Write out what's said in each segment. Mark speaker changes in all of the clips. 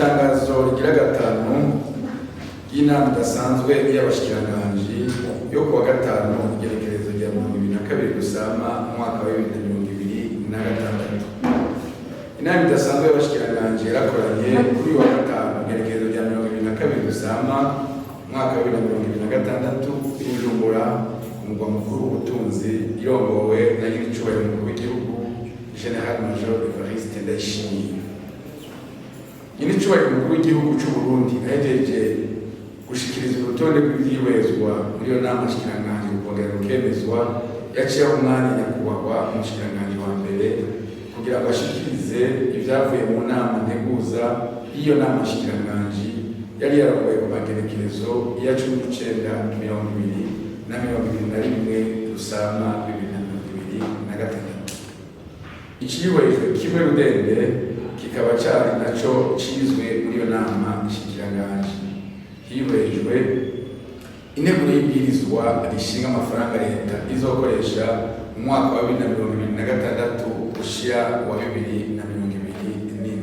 Speaker 1: Itangazo rigira gatanu y'inama idasanzwe y'abashikiranganji yo kuwa gatanu, igenekerezo rya 22 Rusama umwaka wa 2026. Inama idasanzwe y'abashikiranganji yarakoranye kuri uyu wa gatanu, igenekerezo rya 22 Rusama umwaka wa 2026, i Bujumbura, ku mugwa mukuru w'ubutunzi, irongowe na nyiricubahiro umukuru w'igihugu, Général Major Evariste Ndayishimiye. Nyiricubahiro umukuru w'igihugu c'u Burundi ahejeje gushikiriza urutonde rw'ivyihwezwa muri iyo nama nshikiranganji rukongera rukemezwa, yaciyeho umwanya nyakubahwa umushikiranganji wa mbere kugira ngo ashikirize ivyavuye mu nama nteguza y'iyo nama nshikiranganji yari yarongoye ku magenekerezo ya 19, 20 na 21 Rusama 2026. Icihwejwe kimwe rudende kikaba cari naco cizwe muri iyo nama nshikiranganji. Hihwejwe integuro y'ibwirizwa rishinga amafaranga leta izokoresha mu mwaka wa 2026 ushira wa 2027,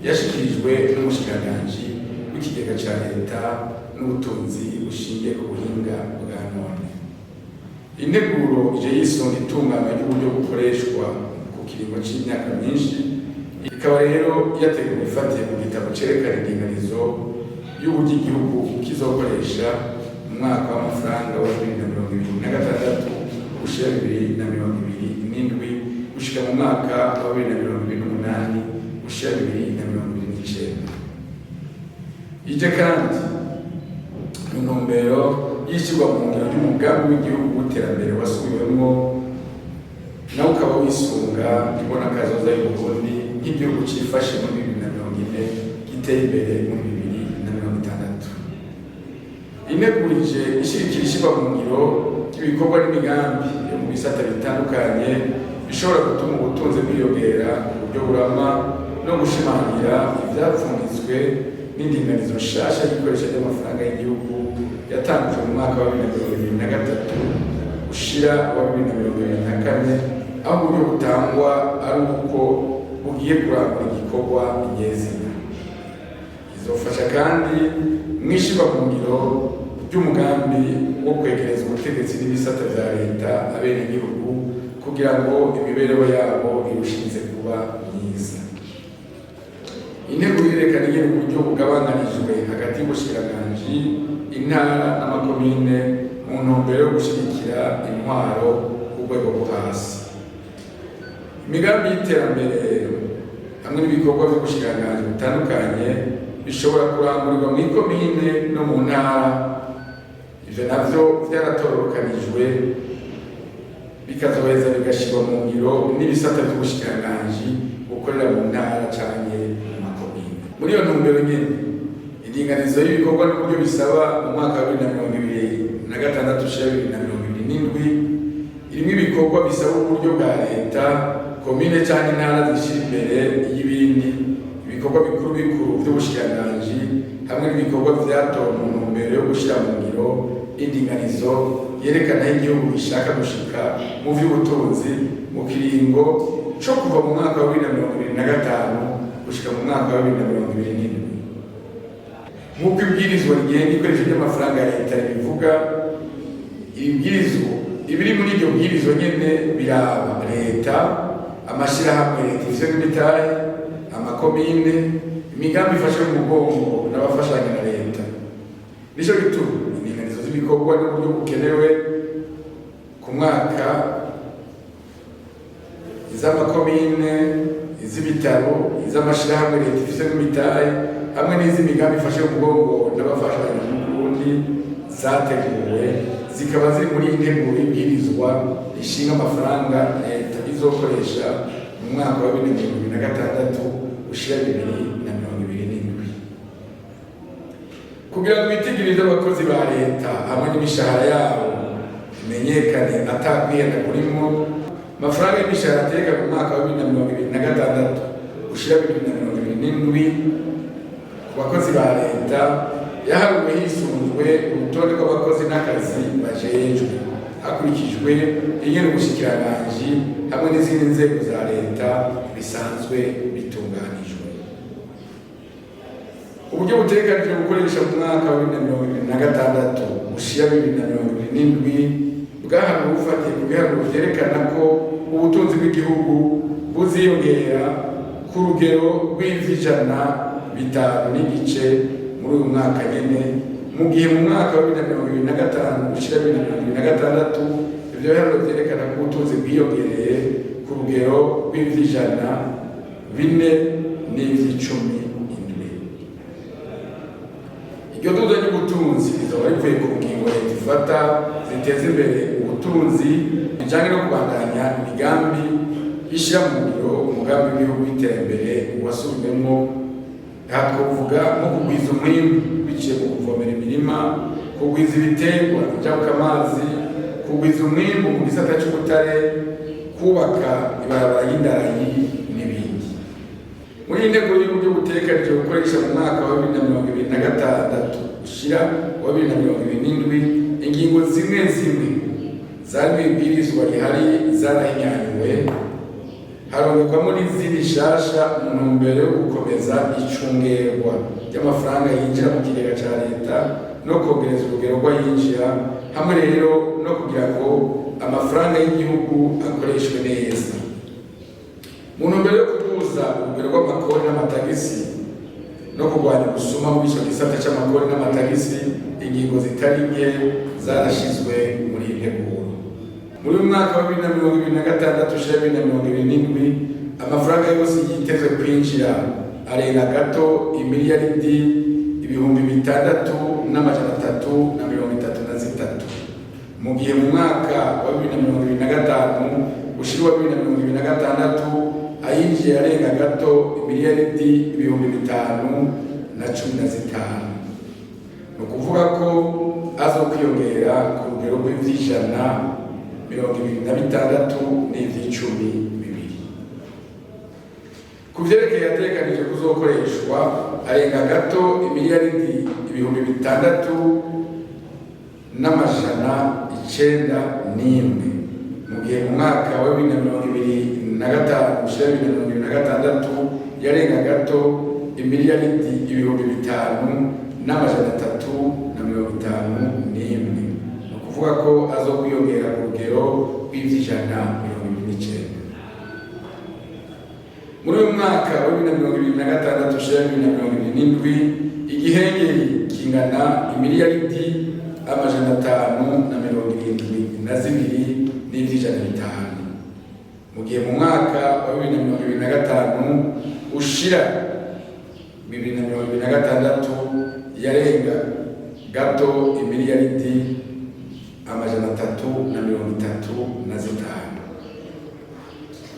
Speaker 1: yashikirijwe n'umushikiranganji w'ikigega ca leta n'ubutunzi bushingiye ku buhinga bwa none. Integuro ije yisunga itunganywa ry'uburyo bukoreshwa ku kiringo c'imyaka myinshi, ikaba rero yateguwe ifatiye ku gitabo cerekana indinganizo y'uburyo igihugu kizokoresha mu mwaka w'amafaranga wa 2026 ushira 2027 gushika mu mwaka wa 2028 ushira 2029. Ije kandi mu ntumbero y'ishyirwa mu ngiro ry'umugambi w'igihugu w'iterambere wasubiwemwo, nawe ukaba wisunga imbonakazoza y'Uburundi nk'igihugu cifashe muri 2040, giteye imbere muri 2060. Inegurije ishigikira ishyirwa mu ngiro ry'ibikorwa n'imigambi yo mu bisata bitandukanye bishobora gutuma ubutunzi bwiyongera ku buryo burama no gushimangira ivyapfunditswe n'indinganizo nshasha y'ikoresha ry'amafaranga y'igihugu yatangujwe mu mwaka wa 2023 ushira wa 2024, aho uburyo butangwa ari uko bugiye kurangura igikorwa nyezina. Izofasha kandi mw'ishyirwa mu ngiro ry'umugambi wo kwegereza ubutegetsi n'ibisata vya leta abenegihugu kugira ngo imibereho yabo irushirize kuba myiza. Intego yerekana ingene uburyo bugabanganijwe hagati y'ubushikiranganji, intara n'amakomine mu ntumbero yo gushigikira intwaro ku rwego rwo hasi. Imigambi y'iterambere hamwe n'ibikorwa vy'ubushikiranganji butandukanye bishobora kurangurirwa mw'ikomine no mu ntara. Ivyo navyo vyaratororokanijwe, bikazoheza bigashirwa mu ngiro n'ibisata vy'ubushikiranganji bukorera mu ntara canke mu makomine. Muri iyo ntumbero nyene, indinganizo y'ibikorwa n'uburyo bisaba mu mwaka wa 2026 ushira 2027 irimwo ibikorwa bisaba uburyo bwa leta, komine canke intara zishira imbere y'ibindi, ibikorwa bikuru bikuru vy'ubushikiranganji hamwe n'ibikorwa vyatowe mu ntumbero yo gushira mu ngiro indinganizo yerekana aho igihugu gishaka gushika mu vy'ubutunzi mu kiringo co kuva mu mwaka wa 2025 gushika mu mwaka wa 2027. Nk'uko ibwirizwa rigenga ikoresho ry'amafaranga ya leta ribivuga, ibwirizwa, ibiri muri iryo bwirizwa nyene biraba leta, amashirahamwe leta ifise n'imitahe, amakomine, imigambi ifashe mu mugongo n'abafashanya na leta. Nico gituma indinganizo z'ibikorwa n'uburyo bukenewe ku mwaka, iz'amakomine, iz'ibitaro, iz'amashirahamwe leta ifise n'imitahe hamwe n'iz'imigambi ifashe mu mugongo n'abafashanya mu Burundi zateguwe, zikaba ziri muri iyi nteguro y'ibwirizwa rishinga amafaranga leta izokoresha mu mwaka wa 2026 ushira 2027. Kugira ngo ibitigiri vy'abakozi ba leta hamwe n'imishahara yabo bimenyekane atakwihenda kurimwo, amafaranga y'imishahara ateka mu mwaka wa 2026 ushira 2027 ku bakozi ba leta yaharuwe hisunzwe urutonde rw'abakozi n'akazi bajejwe, hakurikijwe ingene ubushikiranganji hamwe n'izindi nzego za leta bisanzwe bitunganijwe. Uburyo butegekanijwe gukoresha mu mwaka wa 2026 ushira 2027 bwahawe bufatiye ku biharuro vyerekana ko ubutunzi bw'igihugu buziyongera ku rugero rw'ivijana 5.5 muri uyu mwaka nyene, mu gihe mu mwaka wa 2025 ushira 2026 ivyo biharuro vyerekana ko ubutunzi bwiyongereye ku rugero rw'ivijana 4 n'ivy'icumi 7. Iryo duza ry'ubutunzi rizoba rivuye ku ngingo leta ifata ziteza imbere ubutunzi bijanye no kubandanya imigambi ishyira mu ngiro umugambi w'igihugu w'iterambere wasubiwemwo. Aha twovuga nko kugwiza umwimbu biciye mu kuvomera imirima, kugwiza ibiterwa bijabuka amazi, kugwiza umwimbu mu gisata c'ubutare, kubaka ibarabara y'indarayi n'ibindi. Muri iyi ntego y'uburyo butegekanijwe gukoresha mu mwaka wa 2026 ushira wa 2027, ingingo zimwe zimwe zari mu ibwirizwa rihari zarahinyanyuwe, harongerwamo n'izindi nshasha mu ntumbero yo gukomeza icungerwa ry'amafaranga yinjira mu kigega ca leta no kongereza urugero rw'ayinjira, hamwe rero no kugira ngo amafaranga y'igihugu akoreshwe neza. Mu ntumbero yo kuduza urugero rw'amakori n'amatagisi no kurwanya ubusuma muri ico gisata c'amakori n'amatagisi, ingingo zitari nke zarashizwe muri iyi nteguro. Muri uyu mwaka wa 2026 ushira 2027, amafaranga yose yitezwe kwinjira arenga gato imiliyaridi 6333, mu gihe mu mwaka wa 2025 ushira wa 2026 ayinjiye arenga gato imiliyaridi 5015. Ni ukuvuga ko azokwiyongera ku rugero rw'ivy'ijana 26 n'ivy'icumi 2. Ku vyerekeye yategekanijwe kuzokoreshwa, arenga gato imiliyaridi 6901, mu gihe mu mwaka wa 2025 ushira 2026 yarenga gato imiliyaridi 5351. Ni ukuvuga ko azokwiyongera ku rugero rw'ivy'ijana 29. Muri uyu mwaka wa 2026 ushira 2027, igihengeri kingana imiliyaridi 572 n'ivijana 5, mu gihe mu mwaka wa 2025 ushira 2026 yarenga gato imiliyaridi 335.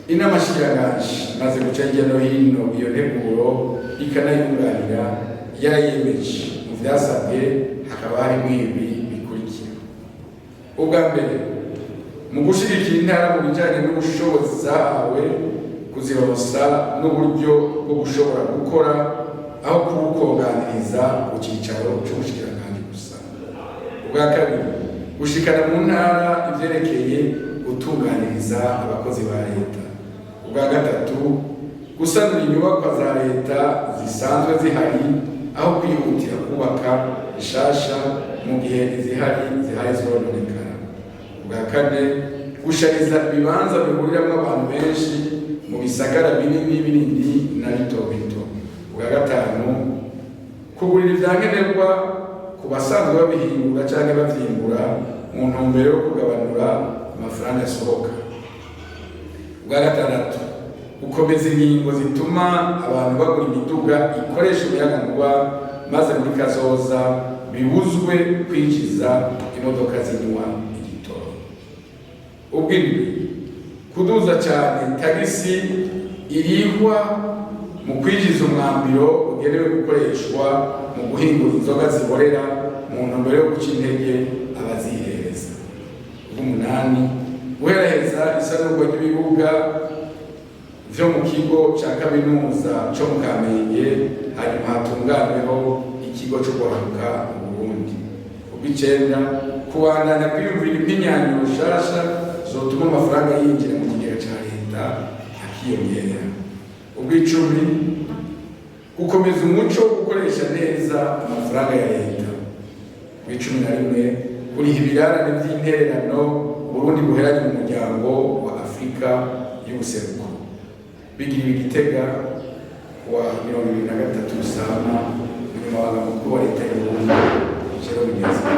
Speaker 1: Inama nshikiranganji maze guca hirya no hino iyo nteguro ikanayunganira, yarayemeje. Mu vyasabwe hakaba harimwo ibi bikurikira: ubwa mbere, mu gushigikira intara mu bijanye n'ubushobozi zahawe, kuzironsa n'uburyo bwo gushobora gukora aho kubukonganiriza ku cicaro c'ubushikiranganji gusa. Ubwa kabiri, gushikana mu ntara ivyerekeye gutunganiriza abakozi ba leta. Ubwa gatatu, gusanura inyubakwa za leta zisanzwe zihari aho kwihutira kubaka ishasha mu gihe izihari zihari zirononekara. Ubwa kane, gushariza ibibanza bihuriramwo abantu benshi mu bisagara binini binini na bito bito. Ubwa gatanu, kugurira ivyankenerwa ku basanzwe babihingura canke bavyimbura mu ntumbero yo kugabanura amafaranga asohoka. Ubwa gatandatu, gukomeza ingingo zituma abantu bagura imiduga ikoresha umuyagankuba, maze muri kazoza bibuzwe kwinjiza imodoka zinywa igitoro. Ubw'indwi, kuduza cyane tagisi irihwa mu kwinjiza umwambiro ugenewe gukoreshwa mu guhingura inzoga ziborera mu ntumbero yo guca intege abazihereza. Ubw'umunani, guheraheza isanurwa ry'ibibuga vyo mu kigo ca kaminuza co mu Kamenge, hanyuma hatunganweho ikigo co guharuka mu Burundi. Ubw'icenda, kubandanya kwiyumvira impinyanyo nshasha zotuma amafaranga yinjira mu kigega ca leta akiyongera. Ubw'icumi, Gukomeza umuco wo gukoresha neza amafaranga ya leta. Muri 11, kuriha ibirarane vy'intererano Burundi buheranye mu Muryango wa Afurika y'Ubuseruko. Bigiriwe Igitega kuwa 23 Rusama, Umunyamabanga Mukuru wa Leta y'Uburundi, Jerome Niyonzima.